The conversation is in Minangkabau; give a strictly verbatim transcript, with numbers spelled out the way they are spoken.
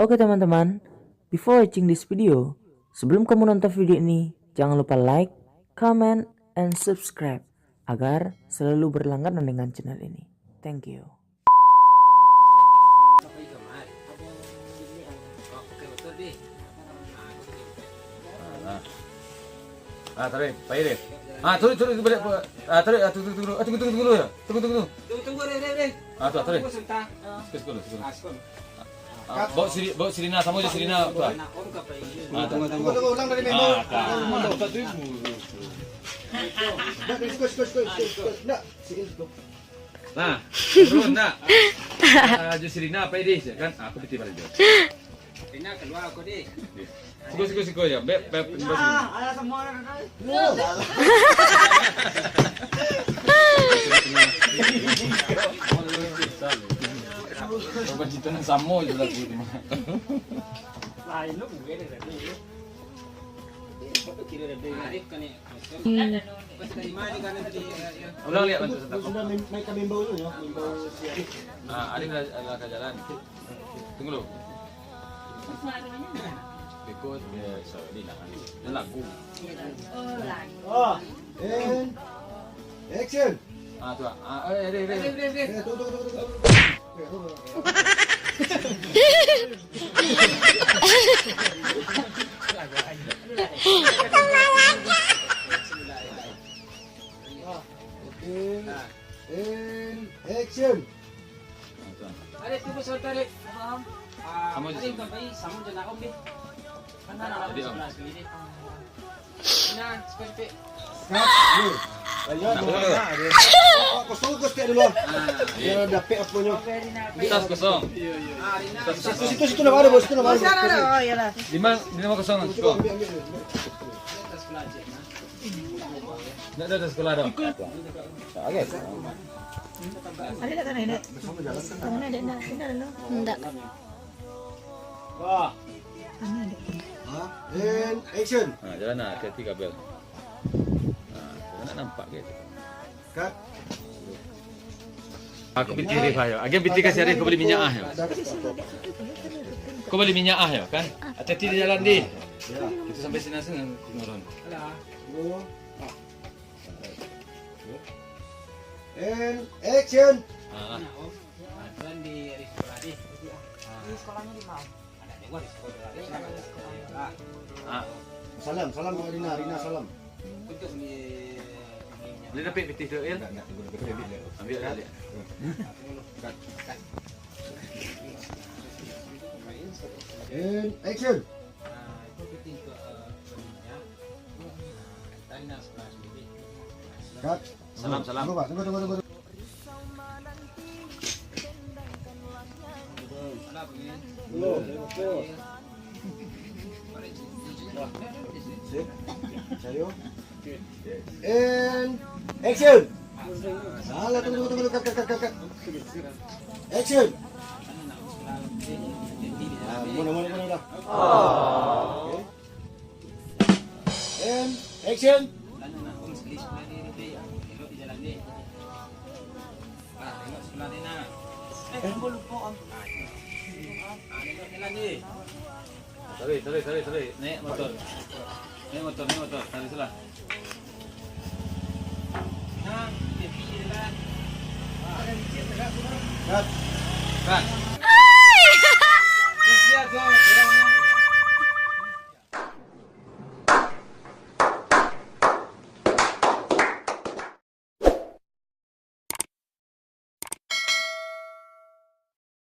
Oke teman-teman, before watching this video, sebelum kamu nonton video ini, jangan lupa like, comment, and subscribe agar selalu berlangganan dengan channel ini. Thank you. Ah, tarik, pai deh. Ah, tarik, tarik balik. Ah, tarik, ah, tunggu, tunggu, tunggu, ah, tunggu, tunggu, tunggu, ya. Tunggu, tunggu, tunggu. Tunggu, tunggu, deh, deh, deh. Ah, tu, tarik. Tunggu sebentar. Sekali, sekali, sekali. Ah, sekali. Ah, bawa siri-, bawa sirina, samo jo sirina, tu, ah. Ah, tunggu, tunggu. Tunggu, tunggu, ulang dari member. Ah, tak. Nak, sikos, sikos, sikos, sikos, sikos. Nak, sikos, sikos. Nah, turun, nak. Ah, jo sirina, pai deh, kan? Aku pitih balik jo. Rina, kalua ko, deh. Siko, siko, siko, ya. Beb, beb, beb. Ah, alah, semua dah, dah. Korban cinta nan samo je balaku tu mah. Lain lo, mungkin ada tu. Apa kira ada? Arif kan ni. Hmm. Ulang lihat bantu sebentar. Sudah main, main ka member dulu ya, member si Arif. Ah, Arif dah, dah ka jalan. Tunggu dulu. Suaranya enggak? Beko, ya, sorry lah. Dia lagu. Oh, lagu. Oh, and action. Ah, tu ah. Ah, eh, eh, eh, eh. Eh, tunggu, tunggu, tunggu, tunggu. Eh, tunggu. Ah, oke. And action. Ada tu, Bos, ada. Ah, samo je. Ada yang tambahi, samo je nak, Om, deh. Jadi, Om. Nah, sekali, Pik. Cut. Yo. Ayo, nak dulu. Oh, kosong, kosong dulu. Ah. Biar dapet aponyo. Kertas kosong. Iya, iya. Ah, Rina. Situ, situ, situ lah, Bos. Situ lah, Bos. Sana ada. Oh, iyalah. Lima, lima kosong. Coba, coba, ambil, ambil, ambil. Ndak ado sekolah tu. Oke. Ada tak sana, Dek? Sana, Dek, nak, sini dulu. Ndak. Wah. Sana, Dek. Hah? And action. Ha, jalan lah, hati-hati kabel. Ha, nak nampak ke? Cut. Aku pitih Arif ayo. Agian pitih kasih Arif, kau beli minyak ah, yo. Kau beli minyak ah, yo, kan? Hati-hati di jalan, di. Itu sampai sini langsung turun. And action. Ah. Tuan di, di sekolah, di. Di sekolahnya di mana? Ah. Salam, salam buat Rina, Rina salam. Boleh dapik pitih tu, Il? Ndak, ndak, tunggu, tunggu, tunggu, tunggu. Ambil balik. And action. Cut. Salam, salam. Tunggu, Pak. Tunggu, tunggu, tunggu. Sip. Sayo. And action. Salah, tunggu, tunggu, tunggu, cut, cut, cut, cut, cut. Action. Ah, mana, mana, mana dah. Oke. And action. Tarik, tarik, tarik, tarik. Naik motor. Naik motor, naik motor. Tarik sila. Cut. Cut.